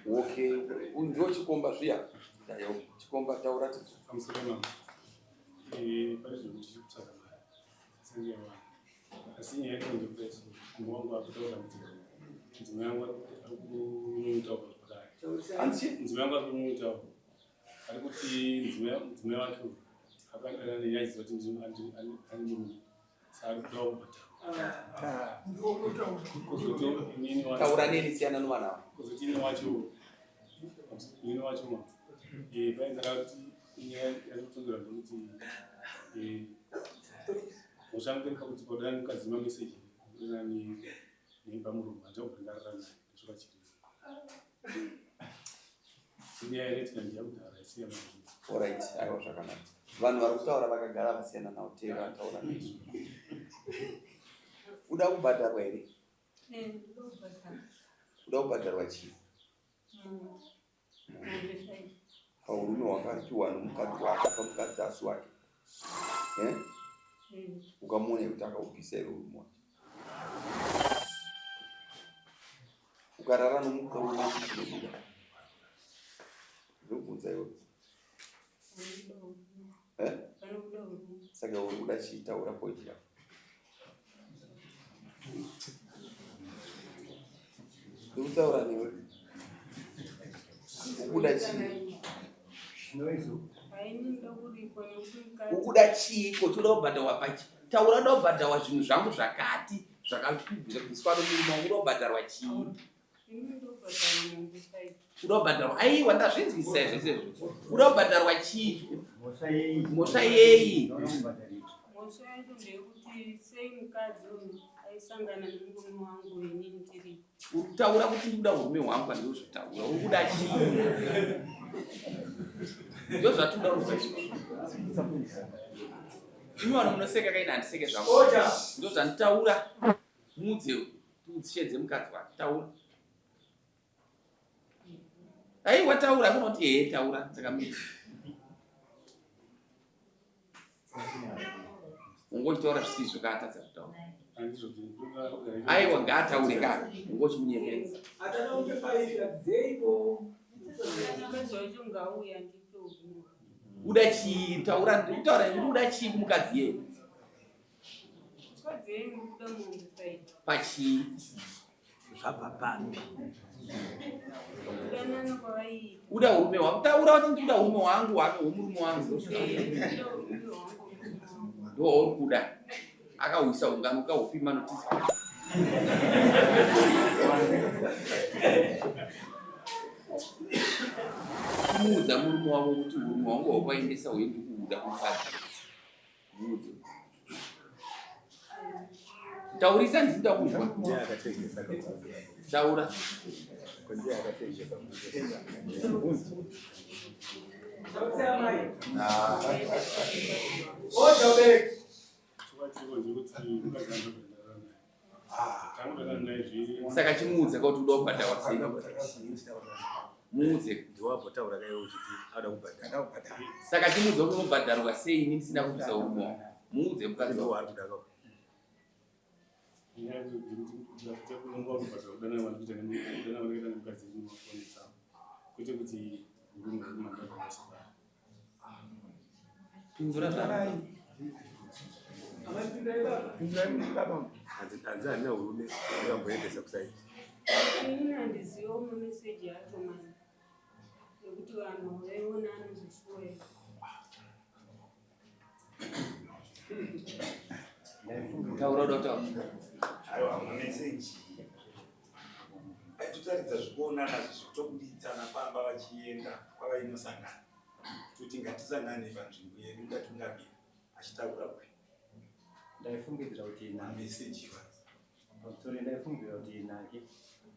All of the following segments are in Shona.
Okay, ndiwo chikomba zviya. Chikomba taura ti. Pamusoro mama. Eh, pane zvinhu tichiri kutsvaga mari. Senge yawana. Asi nyaya yedu ndekuti so mumwe wangu akutaura dambudziko. Mudzimai wangu ari kunyunyutawo zvakare. Hanzi? Mudzimai wangu ari kunyunyutawo. Ari kuti mudzimai wake uyu akadana nenyaya dzekuti ane murume. Taura neni siyana novana ava. Kuzoti ini wacho ini wacho ma eh pai ndakati nyaya yakutondera ndokuti eh usangere pakuti kodani mukadzi ma message nani nepamurume andakubva ndarara naye ndosvika chiri Alright, aiwa zvakanaka. Vanhu vari kutaura vakagara vasiyana nawo teera taura nesu. Uda kubhadharwa here? Eh, Uda kubhadharwa chii? Paurume hwakapiwa nomukadzi wake pamukadzi asi wake. Eh? Ukamuona kuti akaubvisa here urume wacho? Ukarara nomurume chinobuda. Ndobvunza iwe. Eh? Saka uri kuda chii? Taura point yako. Ndikutaura newe. Ukuda chii? Ukuda chii? Ko toda kubhadharwa pachi? Taura uda kubhadharwa zvinhu zvangu zvakati zvakabviswa nomurume wangu uda kubhadharwa chii? Uda kubhadharwa aiwa ndazvinzwisisa izvo izvo. Uda kubhadharwa chii? Mhosva yei? Mhosva yacho ndeyekuti sei mukadzi uyu aisangana nemurume wangu inini ndiripo. Uri kutaura kuti ndikuda urume hwangu kana ndozvotaura. Uri kuda chii? Ndozvatinoda kunzwa izvozvo. Imi vanhu munoseka kaini handiseke zvangu. Ndozvanditaura. Muudze tiutsishedze mukadzi wake. Taura. Aiwa taura hakuna kuti ehe taura takamira. Ungochitaura zvisizvo kaatadza kutaura. Aiwa ngaataure ka ungochimunyepenza. Uda chii taura ndikutaura kuti uda chii kumukadzi yeye. Pachii? Zvabva papi? Uda urume hwangu. Taura kuti ndikuda urume hwangu hwake hwemurume wangu. Ndo wauri kuda. Akahwisa ungano ukahupima notisi. Kumuudza murume wako kuti urume hwangu hwakwaendesa uye ndikuuda kumukadzi. Muudze. Taurisa ndinoda kunzwa. Taura. Saka chimuudze kuti uda kubhadharwa sei. Muudze. Ndiwambotaura kaiwe uchiti ada kubhadhara. Saka chimuudze kuti unobhadharwa sei ini ndisina kubvisa urume wangu. Muudze mukadzi wako. Ari kuda ka. Kwete kuti murume wekumandava Pindura zvakanaka. Hanzi hanzi handina urume ndikamboendesa kusaiti. Inini handizivo mameseji acho mani ekuti vanhu vaionana zveshuwa here. Taura uda kutaura. Aiwa mameseji aitotaridza zvekuonana zvitobuditsana pamba vachienda kwavainosangana toti ngatisangane panzvimbo yedu ndatungamira achitaura uyu ndaifungidzira kuti mameseji pamusoro ndaifungidzira kuti nake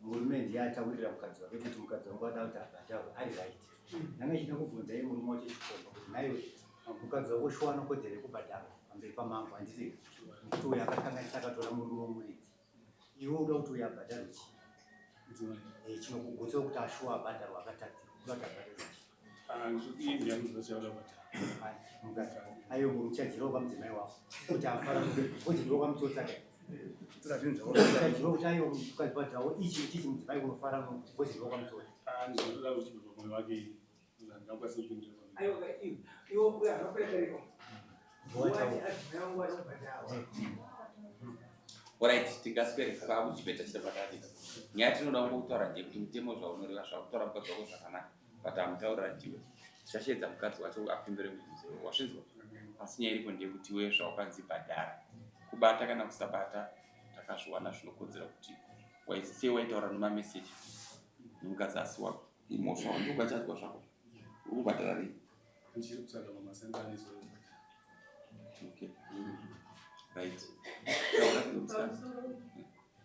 murume ndiye ataurira mukadzi wake kuti mukadzi wangu ada kuti abhadharwe ari right ndanga ichida kubvunza iye murume wacho chikomba kuti nhaiwe mukadzi wako shuwa anokodzero yekubhadharwa pamberi pamambo handiti nekuti uyo akakanganisa akatora murume wemuridzi iwe uda kuti uyo abhadharwe chii eh, chinokugutsa kuti ashuwa abhadharwa akatadzirwa uda kuti abhadharwe chii Ayo muchajirawo kamudzimai wako kuti afara kuti ndiwo kamutsotsa kai chajirawo kuti ayo ukabhadharawo ichi ichichi mudzimai unofara kuti ndiwo kamutsotsa. Ndinotoda kuti chibva pamwoyo wake ndakwanisa kupindura. Orit, tingaswere kwakuchibeta chita pakati. Nyaya tinoda kutaura ndeyekuti mutemo zvaunoreva zvakutaura mukadzi wako zvakanaka, but amutaurira ndiwe. Tichashedza mukadzi wacho apindure mubvunzo iwowo. Wazvinzwa? Asi nyaya iripo ndeyekuti iwe zvawakanzi bhadhara. Kubata kana kusabata takazviwana zvinokodzera kuti sei waitaura nemameseji nemukadzi asi wako. Imhosva ndokachadzwa zvako. Uri kubhadhara rii? Ndichiri kutsvaga mamasenta aneso. Okay. Right. Taura kuzomusikana. Pamusoro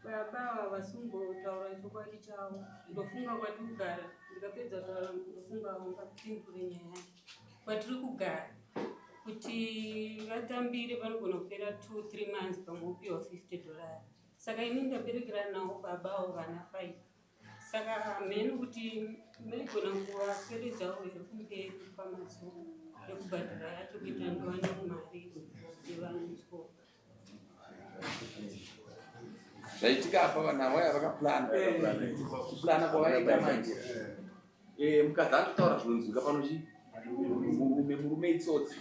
baba ava vasumbotaura chokwadi chavo. Ndofunga kwatiri kugara ndikapedza taura ndofunga vangapindure nyaya yacho. Kwatiri kugara kuti vatambire panogona kupera 2 3 months pamwe wopiwa $50. Saka ini ndaberekera nawo baba avo vana 5. Saka hameno kuti maigona kuvasweredzawo here kumberi kwamazuva ekubhadhara yacho kuita ndiwane mari yevanhu. Zvaitika apa vanhu ava vakaplana kuplana kwavaita manje. Mukadzi anotaura zvinonzwika pano chi murume itsotsi,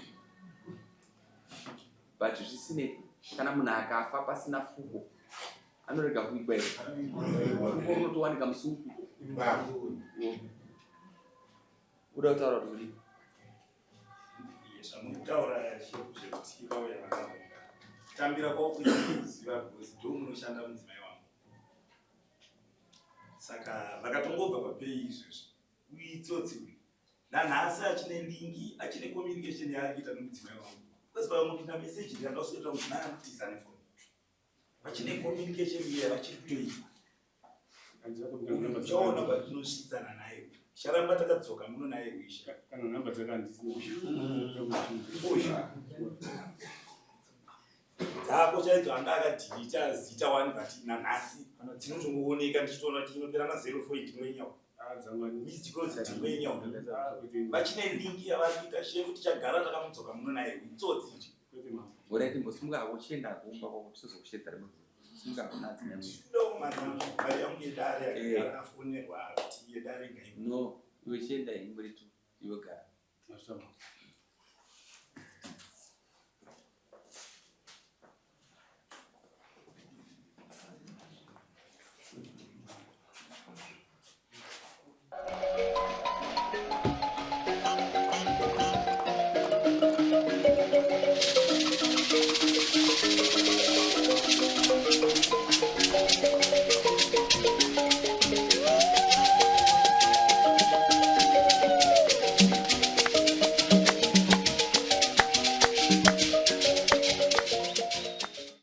but zvisinei kana munhu akafa pasina fuko anorega kuigwa here? Fuko runotowanika musi upi? Uda kutaura kuti kudii? Zvamurikutaura zvekuti vauya vakaronga kutambira kwavo kuziva because ndo munoshanda mudzimai wangu, saka vakatongobva papei izvezvi. Uitsotsi uyu nanhasi achine link, achine communication yaari kuita nomudzimai wangu, because pavamupinda meseji ndikandaswedera mudzimai anokutiza nefoni. Vachine communication iya vachiri kutoita. Uchaona patinosvitsana naye, ticharamba takadzoka muno naye uisha. Kana nhamba dzakandisina. Dzako chaidzo anga akadhilita zita wani, but nanhasi dzinotongooneka ndichitoona kuti inopera na 04 ndimwenyawo missed calls ndimwenyawo. Vachine link yavari kuita shefu, tichagara takamudzoka muno naye itsotsi iri. Alright, mbosimuka hako chienda kumba kwako, tizokushedza rimwe zuva. Simuka hako nadzimai mwe. Ndo mari yangu yedare akagara afonerwa kuti yedare ngaiwe. No, iwe chienda henyu muri tu, iwe gara.